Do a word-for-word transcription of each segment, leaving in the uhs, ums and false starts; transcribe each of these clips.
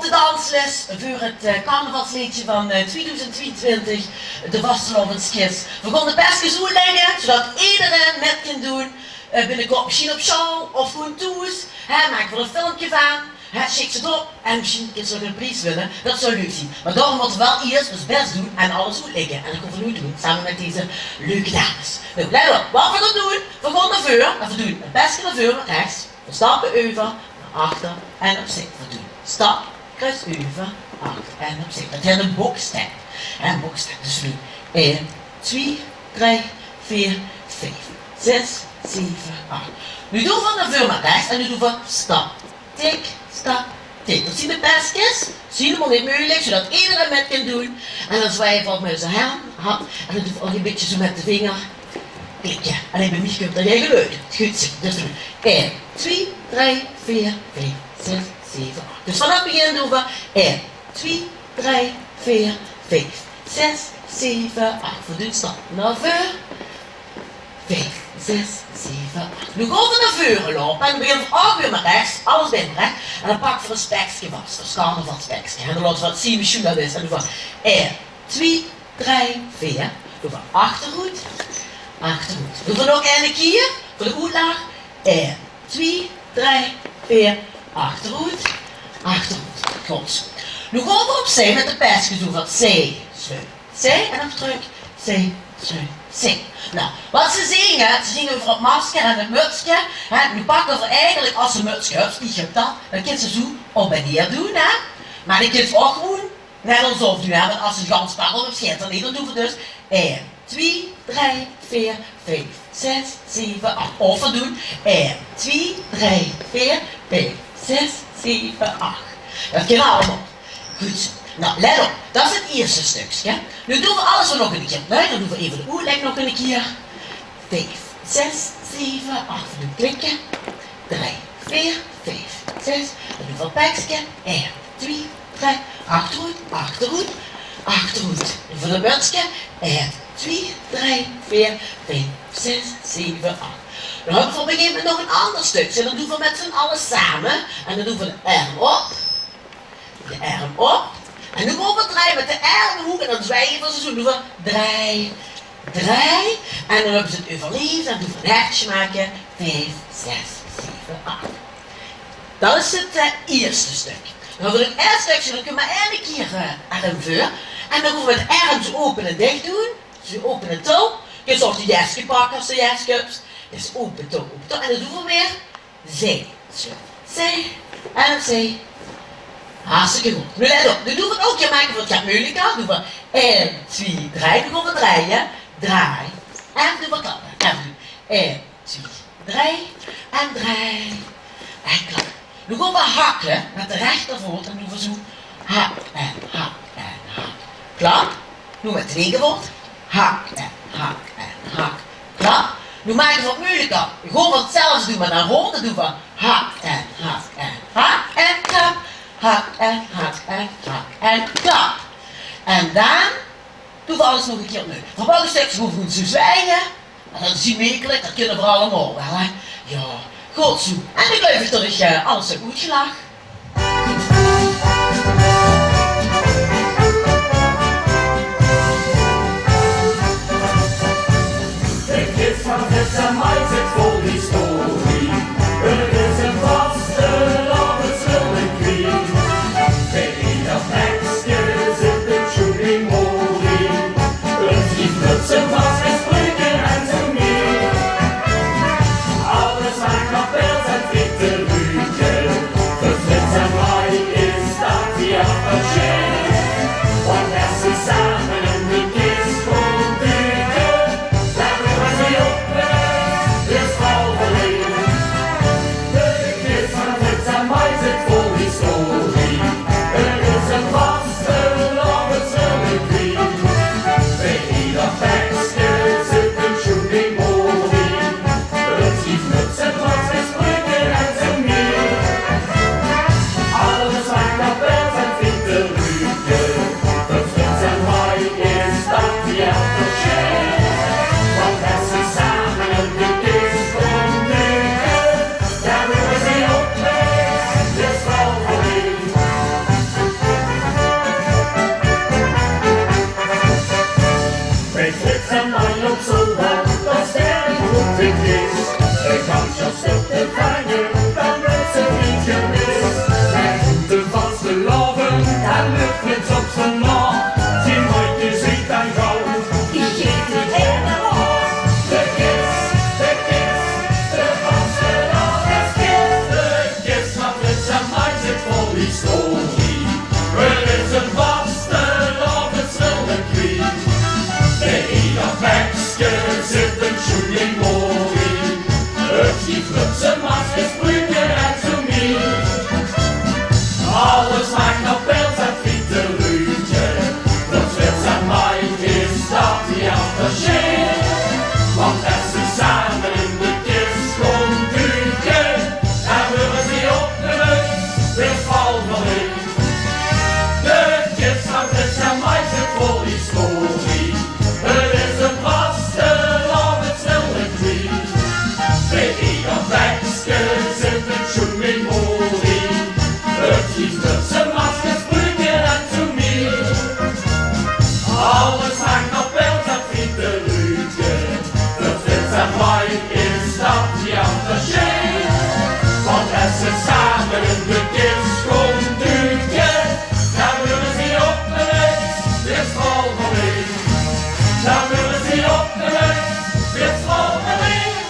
De dansles veur 't, eh, carnavalsleedje van, eh, tweeduizend tweeëntwintig, de vastelaoveskis. Veer gaon de peskes oetlègke, zoetot ederein mèt kin doen. Eh, binnekort mesjiens op sjaol of gewoen thoes. Hè, maak veer 'n filmke van. Hè, sjik ze door en mesjiens kins se nog 'ne pries winne. Dat zou leuk zien. Mer daorum mótte veer waal iers ós bès doen en alles oetlègke. En dat gaon veer noe doen, same mèt dees leuke dames. Noe, lèt op. Wat veer gaon doen, veer gaon nao veur en veer doen 'n peske nao veur, nao rechs. Veer stappe euver, nao achter en opzij. Veer doen stap, kruus euver, achter en opzij. Dat heet 'ne boksstep. 'Ne boksstep. Dus noe ein, twie, drei, veer, vief, zès, zeve, ach. Noe doon veer nao veur, nao rechs en noe doon veer stap, tik, stap, tik. Dat zien de peskes. Zien, hielemaol neet meujelik, zoetot ederein mèt kin doen. En dan zwaaie veer ouch mèt ózze hand. En dan doon veer ouch e bietje zoe mèt de vinger. Kiek, jao. Allein bie mich kump d'r gein geluid. Good zoe. Dus noe ein, twie, drei, veer, vief, zès, zeve, ach. Dus vanaaf 't begin doon veer ein, twie, drei, veer, vief, zès, zeve, ach. Veer doen stap nao veur. Vief, zès, zeve, ach. Noe gaon veer nao veure loupe en dan beginne veer ouch weer nao rechs. Alles bie nao rechs. En dan pakke veer ós pekske vas. Ós carnavalspekske. En dan laote veer zien wie sjoen dat is. En dan doon veer ein, twie, drei, veer. Doon veer achteroet. Achteroet. Doon veer nog eine kier veur de oetlaag. Ein, twie, drei, veer. Achteroet. Achteroet. Good zoe. Noe gaon veer opzij mèt de peskes. Doon veer zij, zij, zij en dan trök. Zij, zij, zij. Noe, wat ze zinge, ze zinge euver 't masker en 't mutske. Hè, noe pakke veer eigelik, es se 'n mutske höbs, ich höb dat, dan kins se zoe op en neer doen, hè. Mer dan kins se ouch gewoen Net alsof noe, hè, want es se 'n gans pak op höbs, geit dat neet, dan doon veer dus ein, twie, drei, veer, vief, zès, zeve, ach. Of veer doen ein, twie, drei, veer, vief, zès, zeve, ach. Dat kin allemaol. Good zoe. Noe, let op. Dat is 't ierste stökske. Noe doon veer alles nog eine kier. Noe, dan doon veer effe de oetlèk nog eine kier. Vief, zès, zeve, ach. Veer doen klikke. Drei, veer, vief, zès. Dan doon veer pekske. Ein, twie, drei. Achteroet, achteroet, achteroet. Veur 't mutske. Ein, twie, drei, veer, vief, zès, zeve, ach. Dan höbbe veer op e gegeve moment nog 'n anger stökske. Dan doon veer mèt z'n alle same. En dan doon veer de erm op. De erm op. En noe mótte veer drejje mèt de erm hoeg en dan zwaaie veer ze zoe. Doon veer drei, drei. En dan höbbe ze 't euverleef. Dan doon veer 'n hertsje make. Vief, zès, zeve, ach. Dat is 't, eh, ierste stök. Dan höbbe veer 't ierste stökske, dan kinne veer mer eine kier, eh, erm veur. En dan gaon veer de erm zoe ope en dich doen. Zoe ope en touw. Kins ouch de jeske pakke es se jeske höbs. Dus ope touw, ope touw. En dan doon veer weer zij, zij, zij en zij. Hartstikke good. Noe let op. Noe doon veer 't ouch, jao, make veer 't get meujelieker. Doon veer ein, twie, drei. Noe gaon veer drejje. Drei. En doon veer klappe. En doon ein, twie, drei. En drei. En klap. Noe gaon veer hakke mèt de rechtervoot en doon veer zoe hak en hak en hak. Klap. Noe mèt de linkervoot. Hak en hak en hak. Klap. Noe make veer 't meujelieker. Gaon veer 't zelfs doen, mer dan rónd. Doon veer hak en hak en hak en klap. Hak en hak en hak en klap. En dan doon veer alles nog 'ne kier opnui. Veer pakke 't stökske, gaon veer zoe zwaaie. En dat is gemekelik, dat kinne veer allemaol waal, hè? Jao, good zoe. En dan geluif ich tot ich, eh, alles höb oetgelag. De kis van Zèt en Maai zit vol historie. 't Is 'n vastelaovesrelikwie. Bie eder pekske zit 'n sjoen memorie. 't Is mèt z'n vas en spreuke en zoe mie. Alles aan kapel en fitte luuj. Veer En Muffins op zien naam, zien hoedje ziet en gauw. Ich geef 't helemaal. De kist, de kist, de vastelaoveskist. De kist van Frits en Mike zit vol historie. Het is een vastelaovesreliquie. Bij ieder bekske zit een sjoen memorie. Het gieft Frits en Mikeske, Spruke en zoe mie. Alles smaakt nao pils en fiete ruuke. Veur Frits en Mike is dat die aftershave. Want es ze same in de kist gaon duke, dan weure ze opgelucht, weer vol verliefd. De kist van Frits en Mike zit vol historie. Het is een vastelaovesreliquie. Bij ieder bekske zit een sjoen memorie. Het gieft Frits en Mikeske, Spruke en zoe mie. Alles hangt op pils en fiete ruuke. Veur Frits en Mike is dat die aftershave. Want es ze same in de kist gaon duke, dan weure ze opgelucht, weer vol verliefd. Dan weure ze opgelucht, weer vol verliefd.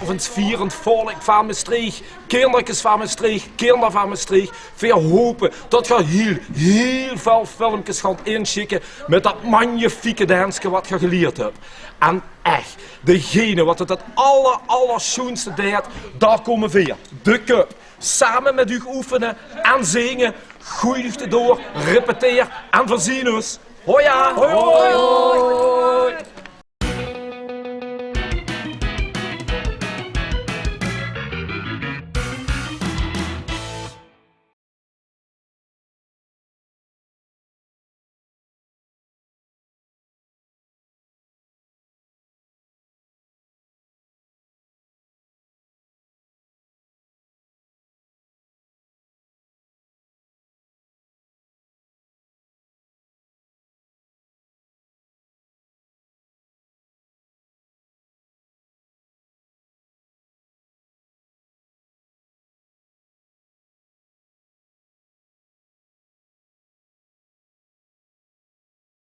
Overigens, vierend volk van Mestreech, kinderkes van Mestreech, kinder van Mestreech, veer hope tot geer hiel, hiel väöl filmkes gaot insjikke mit dat magnifieke danske wat geer gelierd höb. En ech, degene wat 't 't aller, allersjoenste deit, dao kómme veer, de köp, same mit uch oefene en zinge. Goejt uch d'r door, repeteer en veer zien us. Hoja! Hoi, hoi!